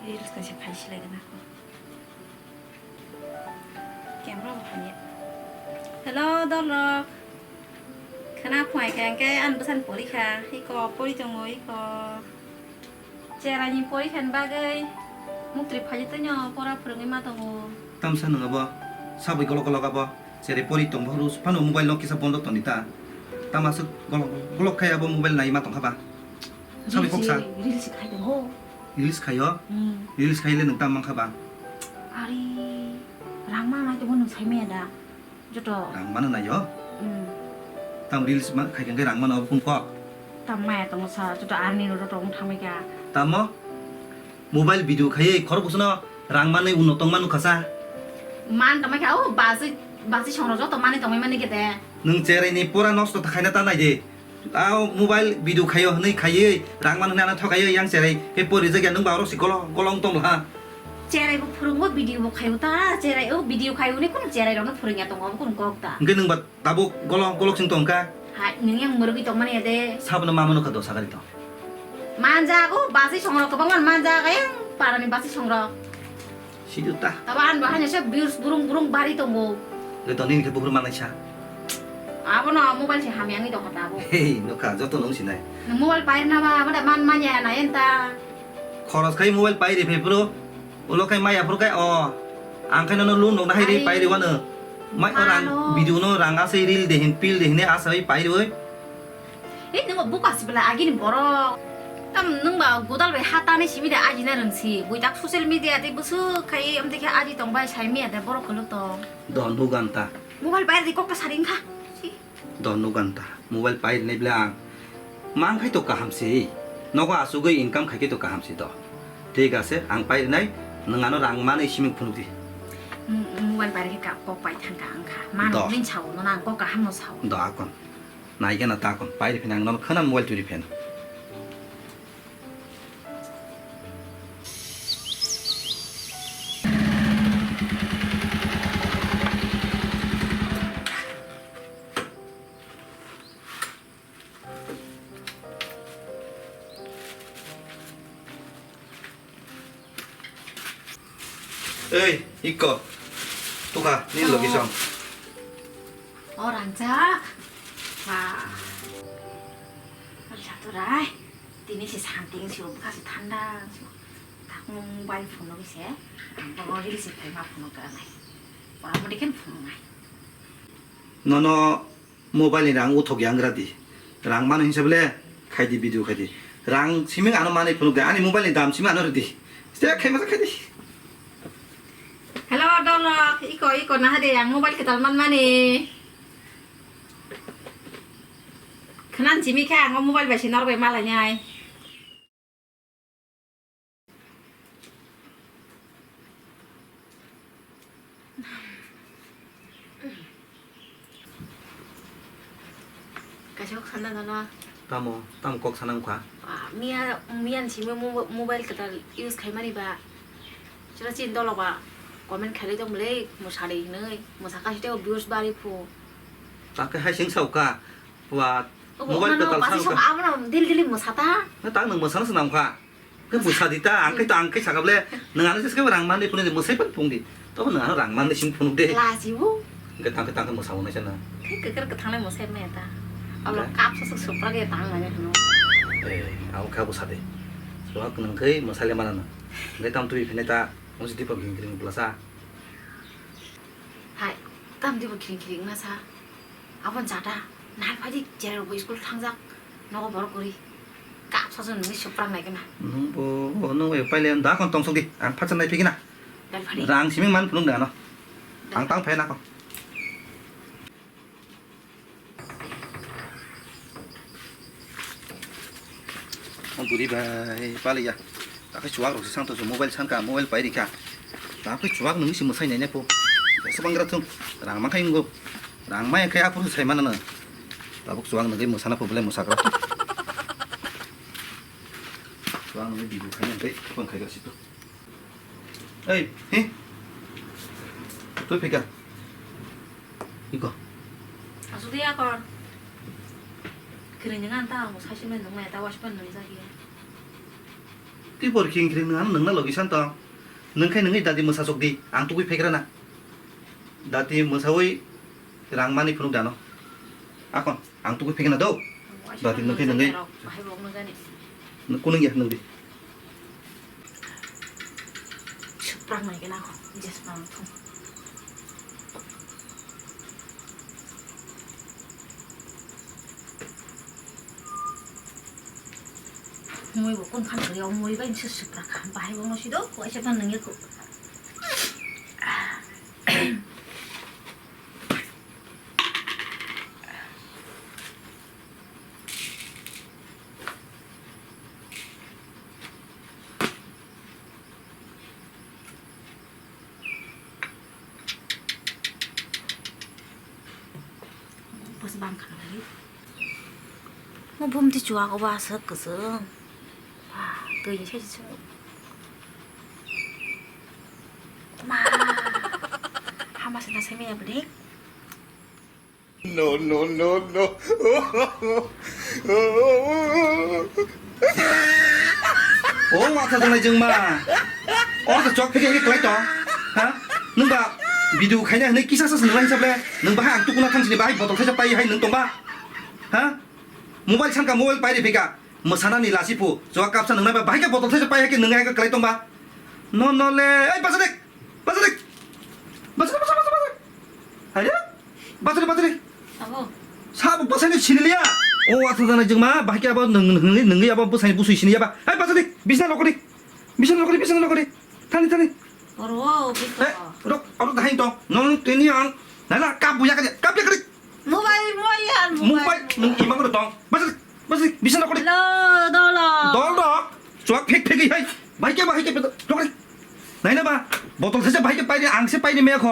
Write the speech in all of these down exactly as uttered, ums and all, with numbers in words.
Reels kaisa khai silai gana. Camera bo hamya. Hello, dolrok. Khana phunai khe hwnkhe ani bwsani porikha. Iko pori tongo, iko. Cheraini porikhani bagwi muktri phaiwi tongo, pora phwrwngwi ma tongo. Tamsa nwng abo, sabwi golok golok abo. Cherai pori tongbo phuru phano mobile no kisa bondo toni ta. Tama aswk golok golok khai abo mobile nai ma tongkha ba. Sabwi kok sa. Reels khai tongo. Reels khaio? Hmm. Reels khaile nwng tam mankha ba? Ari, rang manai tongbo nwng sai maya da? Joto. Rang mano naio? Hmm. Tam reels ma khai khe rang mano bukung kok? Tam maya tongo sa, joto arni no joto wng thangbai kha. Tamo? Mobile video khaiwi khorok bwsano rang manwi uno tongma nukha sa. Man tongma kha, o basi, basi songrok joto manwi tongmani khe de. Nwng cheraini pora nosto ta khaina ta nai de. A mobile video khaio hwnwi khaiwi rang man hwnwi ano thokaio yang cherai khe pori jagya nwng ba oro si golong golong tong ha. Cherai bo phwrwngo video bo khaio ta, cherai o video khaio ni kunu cherai rokno phwrwngya tongo, kunu kok ta. Hwnkhe nwng ba Tabuk golok golok sing tong kha. Hai, nwng yang mwrwgwi tongmani ya de. Sabno ma mano kha dosa gari tong. Manjago, basi songrok kwbangma manjak, ayang parani basi songrok. Sidu ta. Tabo ang bo haino se views burung burung bari tongo. Le tong nini khe buphuru manai sa. Abono mobile se hamya wngwi tongkha tabuk. Hei, nukha, joto nung sinai. Nwng mobile pairna ba, abo da man manya na enta. Khoros khai mobile pai ri phai phuru, ulo khai maya phuru khai o. Ang khai nono loan rok nahai ri pai ri wano. Mai o rang, ano, video no rang asai reel de hin, pil de hin asai pai ri oi. Ei, nwng bo buka sibla agini borok. Tam nwng ba godal bai ha tani simi de aji na rwngsi. Bui tak social media tei bwswk khai amtwi khe aji tong bai sai miya de borok kwlwk tong. Do nugan ta. Mobile pai ri kok ta sari wngkha. Si. Do nugan ta, mobile pai rinai bla ang. Mang khai to kaham se. Nogo asugwi income khai khe to kaham se do. Thik ase, ang pai rinai, nwng ano rang manwi simi phunuk di. M-, mobile pai ri khe ka-, kok pai thang ka ang kha. Mano do. Hwnwi sao, nono ang kok kaham no sao. Do akon. Nai gana ta akon. Pai ri phina ang nono khana mobile twi ri phina. Ei, ikko. Tukha, nini logi song. O rangchak. Ba. Rangchak turai. Tini se santing se bwkha se thanda se. Tak mobile phone logi se. Ang bo reel se phaima phone kara nai. Pora modi khen phone nai. Nono Mobile ni rang uthok yang gra di. Rang mano hinsa bole khai di, video khai di. Rang siming ano manwi phunuk di. Ani mobile ni dam siming ano rw di. Step khai masa khai di. Hello, Dolok. Iko, iko, naha de, ang mobile kwtal man mani. Khnan simi khe ang o mobile bai se norok bai malai nai. Kaisa kok sana gana. Tamo, tamo kok sana wngkha? Ah, miya, miya ni simi mo-, mobile kwtal use khaimani ba. Sira chin dolo ba comment khailai tong bwlai, mwsari hinwi, mwsaka site o views bari phu. Takhe hai sing sao ka, wa, obo mobile mano kwtal basi sana song ka. Abono daily daily mwsata. Na tak nwng mwsana swnam kha. Khe mwsa di ta, ang khe ta, ang khe saka bole, nwng ano jeske rang mande phunuk di, mwsai pan phung di. Tobo nwng ano rang mande sing phunuk de. Lajibo. Hwnkhe tang khe, tang khe mwsa hwnwi sana. Khe kwkar kwthangnai mwsai maya ta. Abo kap sa suk supra ge tang nai hwno. Eh, abo khe abo sa de. Suak nwng khe mwsai le mana na. Hwnkhe tam twi phene ta, mwsi dipa gring gring bwlasa. Hai, tam diba khiring khiring wngna sa? Aboni jata, nai phai di, cherai rok bo school thangjak, nogo borok kwrwi. Kap sa chwng nungwi swprak nai gana. Nwng bo, bo nwng bai paile da kon tongsok di, ang phatsa nai phigina. Bel phai di. Rang simi man phunuk de ano. Bel. Ang tang phai na ko. O bwrwi bai paliya. Takhe chuwak rok se sang tong, mobile san ka, mobile pai rikha. Takhe chuwak nungwi se mwsai nai nai pho. Besa bangra thung. Rang mankha ingo. Rang maya khe aphuru sai mana no. Tabuk chuwak nungwi mwsana pho belai mwsakra. Chuwak nungwi video khaina tei phone khaika sito. Ei, he? Twi phika. Iko. Asuk ya kor. Kiri nang anta mo sai sima nang mai ta wash pan nang sa hi. Twi por khing khring nang nang na logi san tong. Nang khai nang dadi mwsa sok di. Ang tugui phegra na. Dadi mwsaui rang mani phunuk dano. Akon ang tugui phegna do. Dadi nang khai nang. Bahai bok no jani. Kunung ya nang di. Suprak nai kena ko. Jes pang thum. Mui bo kun khan kari o mui bai se suprak kha bahai bo no sido ko aisa pan nang ya ko. Bwswk bang kha nai. Mo bumti chuago ba aswk kwchwng. Ba, twi ni saichung. Ma. Hama se na se me abdi. No, no, no, no. O watha janai jengma. O ta chok phege phege klai to. Ha? Nung ba video khaina hwnwi kisa sa nung lai sable. Nung bahai ang tukuna thang sini bahai botol thaisa pai hai nung tongba. Ha? Mobile sanka mobile pai ri phika. Mwsana ni lasi phu. Chok kapsa nung nai ba bahai ka botol thaisa pai hai ke nung hai ka klai tongba. No, no le. Ei, pasadik. Bachadik! Bachadik, bachadik, bachadik, bachadik! Hai ya? Bachadik, bachadik! Abo. Sabo bwsaini siniliya. O watha janai jengma, bahai khe abo nung, nung, nung, nungwi abo bwsai, bwswi siniya ba. Hai bachadik! Bisna lokori! Bisna lokori, bisna lokori! Thani, thani! Oro, bisna. Hai, rok, oro dahai tong. Nong tini ang. Nana kap buya kadi, kap ya kadi. Mobile, mobile, mobile. Mobile, nung imang ro tong. Bachadik! Bwswk, bising rok kori. Hello, dolo. Dol rok. Chuak phek phek hai. Bahai khe, bahai khe, rok kori. Nai na ba? Botol se bahai khe paini, ang se paini me kho.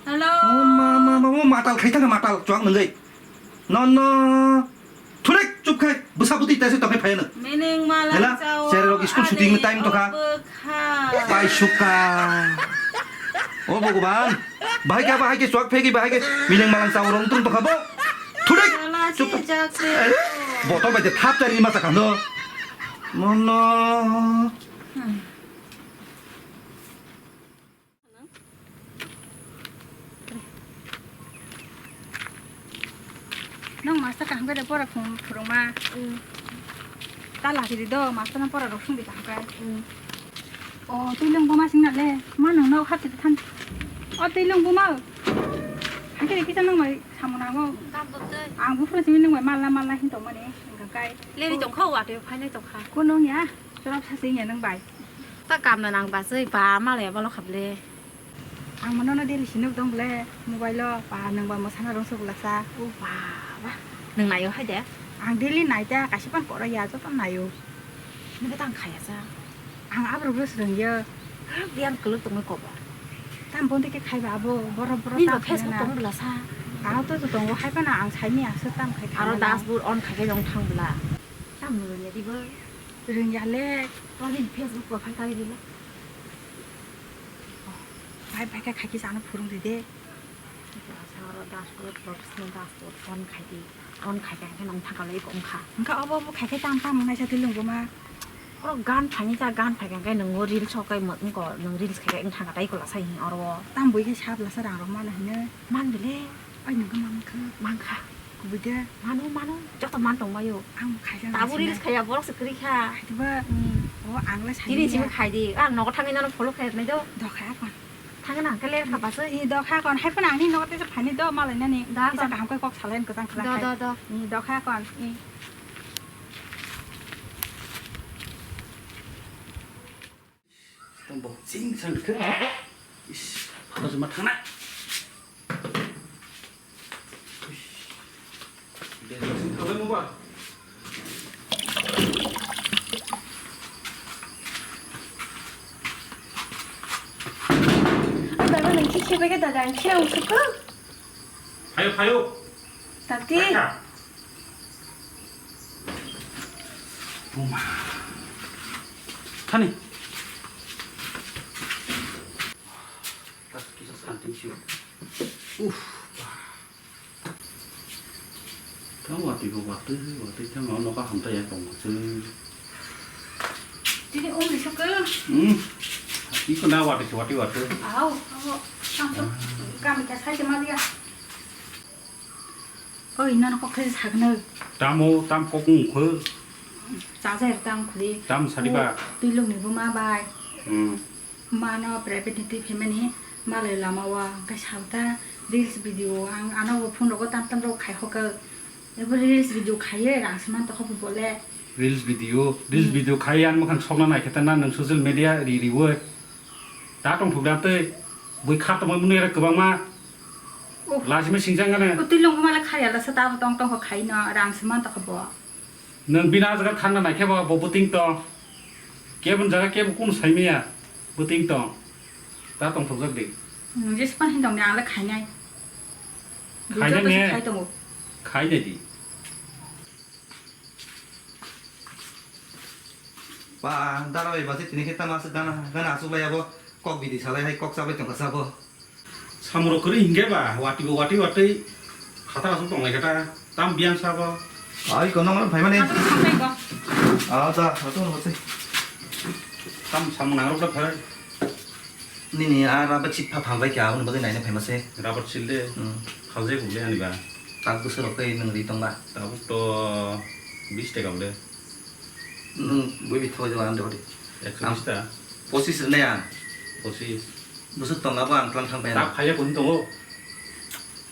Hello. O ma, ma, ma, o matal khai thang matal, chuak nungwi. No, no. Thurek, chup khai. Bwsa bwtwi taise tokhai phai no. Meaning malang. Hela, chao, sere rok school shooting time to kha. Pai suka. O Bhagwan. Bahai khe, bahai khe, chuak phegi, bahai khe. Meaning malang chao rong tung to kha bo. Thudek! Chup. Botol bai de thap chari ma sakha no. No, no. Nong master kaham khe de pora phung phurungma. Ta lagi di do, master na pora rok sung di kaham khe. O, twi lung buma sing na le. Ma nang no hap de than. O, twi lung buma. Hakhe de kisa nang mai. Samung nango. Ang buphuru simi nwng bai malla malla hin tongmani, hwnkha kai. Leri tongkha, watwi phainai tongkha. Kunung ya, chorap sa sing ya nwng bai. Ta kamna nang baswi ba malaya bolo khaple. Ang mano no daily sinuk dong ble, mobile o ba nwng ba mwsana rong sok lasa. O baba, nwng naio hai de? Ang daily nai ta, kaisa pan koro ya, joto naio. Nwng ta ang khaya sa. Ang abrok rus rwngya. Biyang kwlwk tongwi kobo. Tam bonti khe khaiba abo borok borok. Nini tam bo Facebook khaiya na. Tongo bwla sa. Ang to to tongo hai phano ang saini aswk tam khai. Aro khaiya na. Dashboard on khai khai jong thang bwla. Tam rwngya dibo. Rwngya le. To nini Facebook profile tari dile. Bai bai khe khai khe chana phurung ride. Asa oro dashboard, professional dashboard on khai di. On khai khe hwnkhe nwng thangka loi wngkha. Hwnkhe obo obo khai khe tam tam wngnai sa twi lwng buma. Oro gan phaini ta gan phai khe nwng o reels o kai wngko nwng reels khai khe wng thangka tai kwlasa hini oro o. Tam bui khe sap lasa rang rok mano hino. Man bile. Oi nwng khe man kha. Man kha. Kubui de. Mano mano joto man tong maio. Ang khai khe tabuk reels khaiya borok se kwrwi kha. Khai diba. Hmm. O ang le sai. Tini simi khai di. Ang nogo thangwi nono follow khai nai do. Do khai apa. Thangna hwnkhe le kha baswi. I do kha kon, hai phano ang nini nogo teisa phaini do, malai nani. Da, kisa kon. Kaham khe kok salai, kwchang kwchang. Do, khai. Do, do. I do kha kon, i. Tong bo ching sang khe. Is, phato juma thangna. Dada, nang khe khe bai khe dada, ang khe ang sukha. Phayo, phayo. Tati. Phaikha. Buma. Thani. Kisa santing sio. Uff. Thang watwi bo watwi, watwi thang o nokha hamtai ya tong se. Tini Ung ni sukul. Hmm. Iko na wati wati wati. Au, au. Tang suk. Kami ka sai ma dia. Oi, nono kok khe sakno. Tamo, tam kok ung kho. Chajar tam khuli. Tam sadi ba. Tuilung ni buma bai. Hmm. Mano private ni twi phaimani malai lama o hwnkhe sabta reels video ang ano bo phone rogo tam tam rok khai hokhe. Ebo reels video khaiye rang se man tokha bo bole. Reels video, reels Hmm. video khaiye ang mwkhang sokna naikhe ta na nwng social media ri riwi. Ta tongthok da tei bui kha tongmani mwnwi kwbangma. Oh. Lachimwi singjak gane. O twi longmala khaya lasa ta tong tong kho khai no rang se man tokha bo. Nwng bini ah jaga thangna naikhe bo, bo bwtwing tong. Kebo ni jaga kebo kunu saimaya, bwtwing tong. Ta tongthokjak di. Nwng jespan hin tongni ang le khainai. Khainai Joto se ne? Khai tongo. Khainai di. Ba, dara bai basi tini khe tama aswk gana, gana aswk lai abo. Kok bidi salai hai kok chabai tongkha sabo. Samurok kwrwi hinkhe ba, wati bo wati watwi khatar aswk tonglai khe ta, tam biyang sabo. Ai, kono ngono phaimani. Aswk thanglai ko. Ah, da, aswk ngono basi. Tam samung nangrok da phai. Nini a rubber sheet pha phalbai khe aboni bagwi naina phaima se. Rubber sheet de. Hmm. Phaljai kok le ani ba. Tak bwswk rok tei nwng ri tong ba. Tabuk to bis taka le. Nwng bui bi thoi jala ande hori. Ekso bis ta. Pochis rwnai ang. Pochis. Bwswk tong abo ang tlang thang pai. Tak phaiya kung tongo.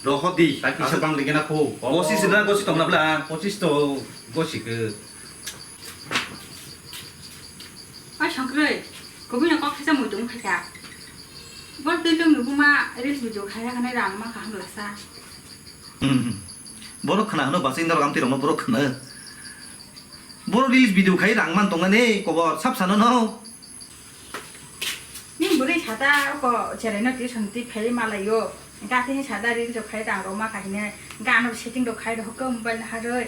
Rohor di. Tak kisa bang ligena kho. Pochis rwnai pochis tong na bla. Pochis to gosi ke. Oi songkroi, kubui no kok kisa muitung khaika. Bor twi lung ni buma reels video khaia khanai rang ma kaham lasa. Hmm. Borok khna hwno bachai norok amtwi rokno borok khna. Borok reels video khai rang man tongnani kobor sap sano no. Ni bwrwi sada ko cherai no tuition twi phai malaio. Ga tini sada reels rok khai rang rok ma kahine. Ga no setting rok khai rok ko mobile na haroi.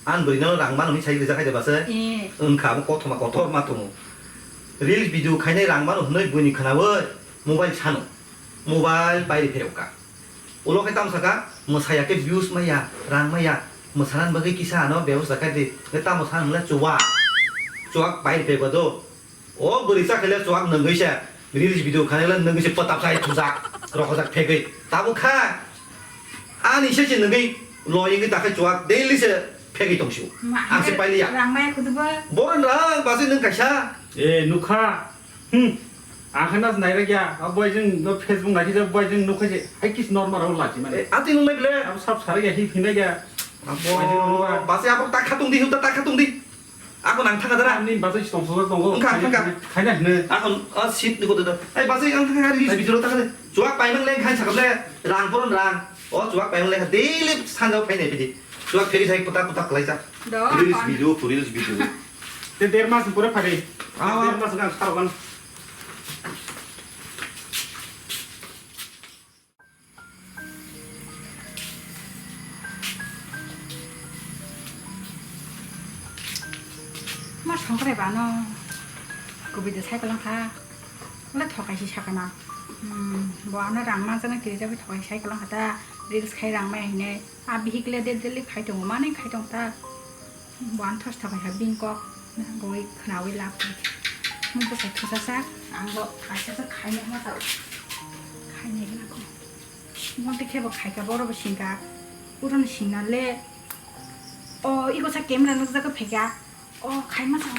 Ang bwrwi no rang mano hinwi sai rijak hai de bachai. Eh. Wngkha abo kothoma kotor ma tongo. Reels video khainai rang mano hwnwi buini khnaui mobile sano. Mobile pai riphaio ka. Ulo khe tamo saka, mwsaya khe views maya, rang maya, mwsanani bagwi kisa ano bebosta khai di. Khe tamo sana hwnle chuwak. Chuwak pai riphaio do. O bwrwi cha khe le chuwak nungwi se reels video khanai le nungwi se pwtap sai thujak, rohorjak phegwi. Tabuk kha ani se se nungwi lo yengwi ta khe chuwak daily se phegwi tong sio. Ma, ang se pailiya. Rang maya khudu bo. Boron rang basi nung kaisa. E nukha. Hmm. Ang khe nas nai rek ya. A boy jeng no Facebook nai khe boy jeng nukha se. Hai kis normal ro lachi mane. E, ati nung mai ble. Am sab sare ya hi phinai ya. Abo, boy jeng nukha. Basi abo ta khatung di, ta khatung di. Ako nang thanga dara. Ani bachai song song tongo. Wngkha, wngkha. Khaina hino. Ako, ah, seat ni kodo da. Ai bachai ang thanga reels video thanga de. Chuwak paimang leng khai sakam le. Rang poron rang. O chuwak paimang leng daily sangao phainai bidi. Chuwak phegi sai kutak kutak khlai jak. Do, reels video, reels video. Te der mas pore phari. Ah, ah. Der mas nang sarokan. Ma songkrai bano kubui de cycle wngkha. Wle thokai si sakana. Hmm, bo ano rang manjana kirijagwi thokai cycle wngkha ta. Reels khai rang mai hine. A bihik le de daily khai tongo, mane khai tong ta. Bo ang thos thokai kha bini kok. Boi khnaui lab khai. Mung bwsai thusa sa. Ang bo kaisa sa khai nai ma tao. Khai nai gana ko. Monti khe bo khai kha, boro bo sing kha. Puro no sing na le. O, iko sa camera no jaga phai kha. O, khai ma sa.